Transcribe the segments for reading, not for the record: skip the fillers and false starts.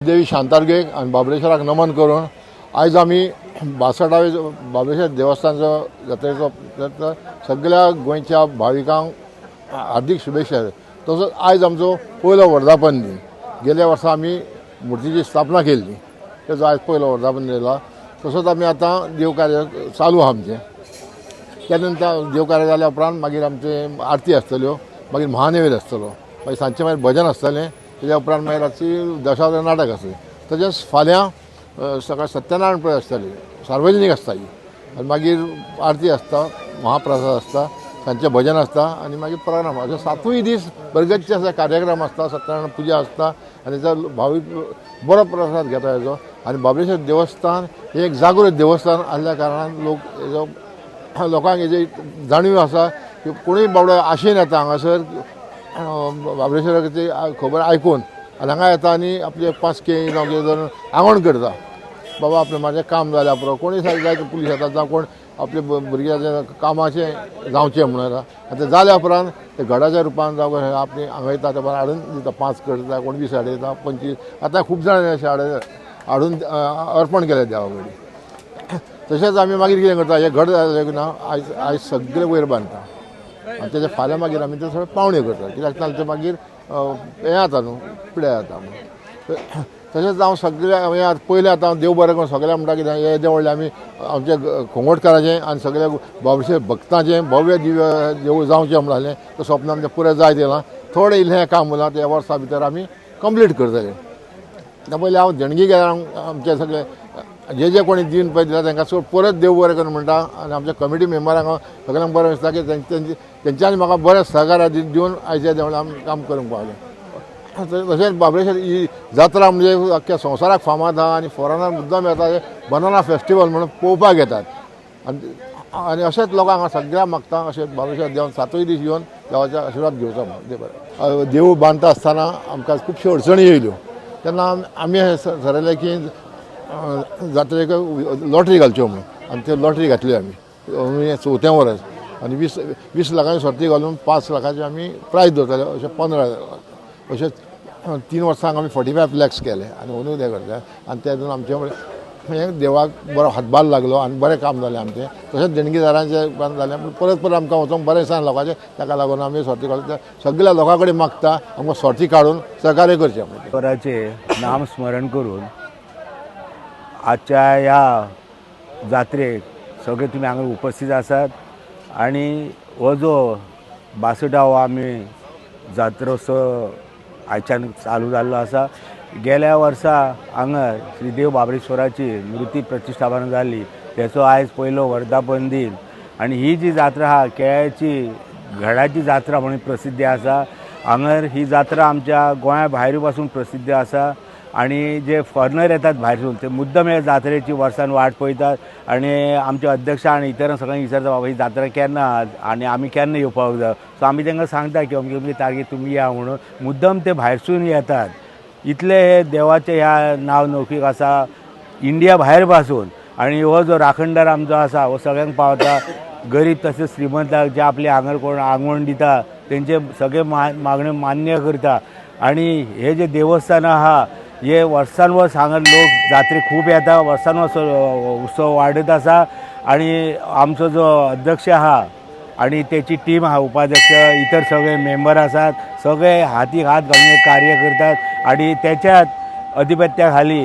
देवी शांतादुर्गेक आनी बाबरेश्वराक नमन करून आयज आमी बासठावे बाबरेश्वर देवस्थानचो जात्रेचो सगळ्या गोंयच्या भाविकांक हार्दीक शुभेच्छा. तसोच आयज आमचो पयलो वर्धापन दिन. गेल्या वर्सा आमी मुर्तीची स्थापना केल्ली, तेजो आयज पयलो वर्धापन दिला. तसोच आमी आतां देवकार्य चालू आहा आमचें. त्या नंतर देवकार्य जाल्या उपरांत मागीर आमचें आरती आसतल्यो, मागीर महानैवेद्य आसतलो, मागीर सांजचें मागीर भजन आसतलें, तेज्या उपरांत मागीर रातची दशावतार नाटक आसतलें. तशेंच फाल्यां सकाळी सत्यनारायण पुजा आसतली, सार्वजनीक आसता ही, आनी मागीर आरती आसता, महाप्रसाद आसता, सांजचें भजन आसता आनी मागीर प्रोग्राम. अशे सातूय दीस बरगतचे असे कार्यक्रम आसता, सत्यनारायण पुजा आसता आनी तेजो भावीक बरो प्रसाद घेता हेजो. आनी बाबरेश्वर देवस्थान हें एक जागृत देवस्थान आसल्या कारणान लोक हेजो लोकांक हेजी जाणीव आसा की कोणूय बाबडो आशेन येता हांगासर बाबरेश्वराची खबर आयकून आनी हांगा येता आनी आपले पांच केळी जावं कितें धरून आंगवण करता, बाबा आपलें म्हाजें काम जाल्यार पुरो. कोणूय जायते पुलीस येतात जावं कोण आपले भुरग्याचें कामाचें जावचें म्हणून येता आनी तें जाल्या उपरांत ते घडाच्या रुपान जावं आपली आंगयता, ते हाडून दिता, 5 करता, कोण 20 हाडयता, 25, आतां खूब जाण अशें हाडून अर्पण केलें देवा कडेन. तशेंच आमी मागीर कितें करता, हे घड जालें ना आयज आयज सगळे वयर बांदता आनी तेजे फाल्यां मागीर आमी ते सगळे पावण्यो करता, कित्याक तांचे मागीर हें जाता न्हू, पिड्या जाता म्हणून. तशेंच हांव सगळे पयलें आतां देव बरें करून सगळ्या म्हणटा कितें हें देव व्हडलें आमी आमच्या खोंगोटकाराचें आनी सगळ्या बाबरेश्वर भक्तांचें भव्य दिव्य देवूळ जावचें म्हणलें तें स्वप्न आमचें पुरें जायत येयलां. थोडें इल्लें काम उरलां, त्या वर्सा भितर आमी कंप्लीट करतले. त्या पयलीं हांव देणगी घेता आमचे सगळे जे जे कोणी दिवन पळय दिला तांकां चड परत देव बरें करून म्हणटा. आनी आमच्या कमिटी मेंबरांक सगळ्यांक बरें दिसता की तेंच्यांनी म्हाका बरें सहकार्य दिवन आयच्या देवळां आमी काम करूंक पावलें. तशेंच बाबरेश्वर ही जात्रा म्हणजे अख्ख्या संवसाराक फामाद आहा आनी फॉरेनर मुद्दम येता, बनाना फेस्टिवल म्हणून पळोवपाक येतात. आनी आनी अशेंच लोकांक हांव सगळ्यांक मागता, अशें बाबरेश्वर देवान सातूय दीस येवन देवाचो आशिर्वाद घेवचो म्हणून. देव बरें. देवूळ बांदता आसतना आमकां खुबश्यो अडचणी येयल्यो, तेन्ना आमी थारायलें की जात्रेक लॉटरी घालच्यो म्हणून, आनी त्यो लॉटरी घातल्यो आमी चवथ्या वर्स आनी 20 लाखांची सर्ती घालून 5 लाखाचे आमी प्रायज दवरताले. अशें 15 अशें 3 वर्सांक आमी 45 लॅक्स केले आनी अंदू तें करता. आनी तेतून आमचें हें देवाक बरो हातभार लागलो आनी बरें काम जालें आमचें. तशेंच देणगीदारांचें जालें, पूण परत परत आमकां वचोंक बरें दिसना लोकांचें, ताका लागून आमी सर्ती काडून सगळ्या लोकां कडेन मागता आमकां सर्ती काडून सहकार्य करचें. ईश्वराचें नाम स्मरण करून आजच्या ह्या जात्रेक सगळे तुमी हांगा उपस्थित आसात. आनी हो जो बासुटावो आमी जात्रोत्सव आयच्यान चालू जाल्लो आसा, गेल्या वर्सा हांगा श्री देव बाबरेश्वराची मूर्ती प्रतिश्ठापना जाली, तेचो आयज पयलो वर्धापन दिन. आनी ही जी जात्रा आहा केळ्याची घडाची जात्रा म्हणून प्रसिद्धी आसा. हांगर ही जात्रा आमच्या गोंया भायर पासून प्रसिद्धी आसा आनी जे फॉरेनर येतात भायरसून ते मुद्दम ह्या जात्रेची वर्सान वाट पळयतात. आनी आमचे अध्यक्ष आनी इतर सगळ्यांक विचारता, बाबा ही जात्रा केन्ना आहा आनी आमी केन्ना येवपाक जाय. सो आमी तांकां सांगता की अमकी अमकी तारखेर तुमी या म्हणून, मुद्दम ते भायरसून येतात. इतले हे देवाचें ह्या नांव नौकीक आसा इंडिया भायर पासून. आनी हो जो राखणदार आमचो आसा हो सगळ्यांक पावता, गरीब तशेंच श्रीमंताक, जे आपले हांगर कोण आंगवण दिता तेंचे सगळे मागण्यो मान्य करता. आनी हे जे देवस्थान आहा हे वर्सान वर्स हांगा लोक जात्रेक खूब येता, वर्सान वर्स उत्सव वाडत आसा. आनी आमचो जो अध्यक्ष आहा आनी तेची टीम आहा, उपाध्यक्ष इतर सगळे मेंबर आसात, सगळे हातीक हात घालून हे कार्य करतात. आनी तेच्याच अधिपत्या खाली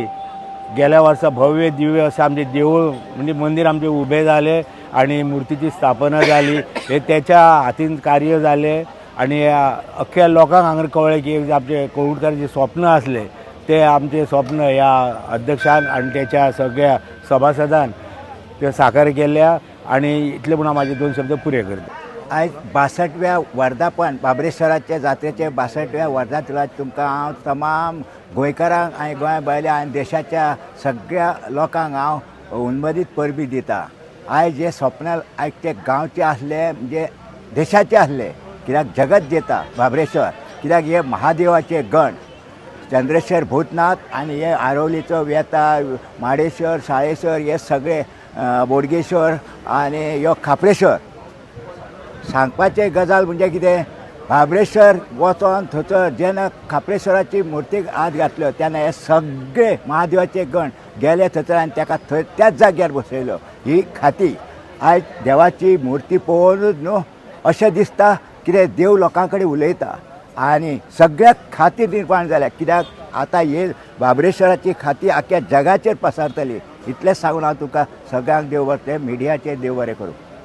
गेल्या वर्सा भव्य दिव्य अशें आमचें देवूळ म्हणजे मंदीर आमचें उबें जालें आनी मुर्तीची स्थापना जाली, हे तेच्या हातीन कार्य जालें. आनी अख्ख्या लोकांक हांगा कळ्ळें की आमचे कोळुटकाराचें स्वप्न आसलें ते आमचें स्वप्न ह्या अध्यक्षान आनी तेच्या सगळ्या सभासदान ते साकार केल्या. आनी इतले म्हूण हांव म्हाजे 2 शब्द पुरे करता. आयज 62व्या वर्धापन बाबरेश्वराच्या जात्रेचे 62व्या वर्धापनाक तुमकां हांव तमाम गोंयकारांक आनी गोंया भायल्या आनी देशाच्या सगळ्या लोकांक हांव उन्मदीत परबी दिता. आयज हे स्वप्न आयज ते गांवचे आसले म्हणजे देशाचे आसले, कित्याक जगत जेता बाबरेश्वर, कित्याक हे महादेवाचे गण चंद्रेश्वर भूतनाथ आनी हे आरोलीचो वेता माडेश्वर साळेश्वर हे सगळे बोडगेश्वर आनी ह्यो खाप्रेश्वर. सांगपाचें गजाल म्हणजे कितें, बाबरेश्वर वचोन थंयसर जेन्ना खाप्रेश्वराची मुर्तीक हात घातलो तेन्ना हे सगळे महादेवाचे गण गेले थंयसर आनी ताका थंय त्याच जाग्यार बसयलो. ही खाती आयज देवाची मुर्ती पळोवनूच न्हू अशें दिसता कितें देव लोकां कडेन उलयता आनी सगळ्याक खाती निर्माण जाल्या. कित्याक आतां हे बाबरेश्वराची खाती आख्या जगाचेर पसारतली. इतलेंच सांगून हांव तुका सगळ्यांक देव बरें, मिडियाचेर देव बरें करूं.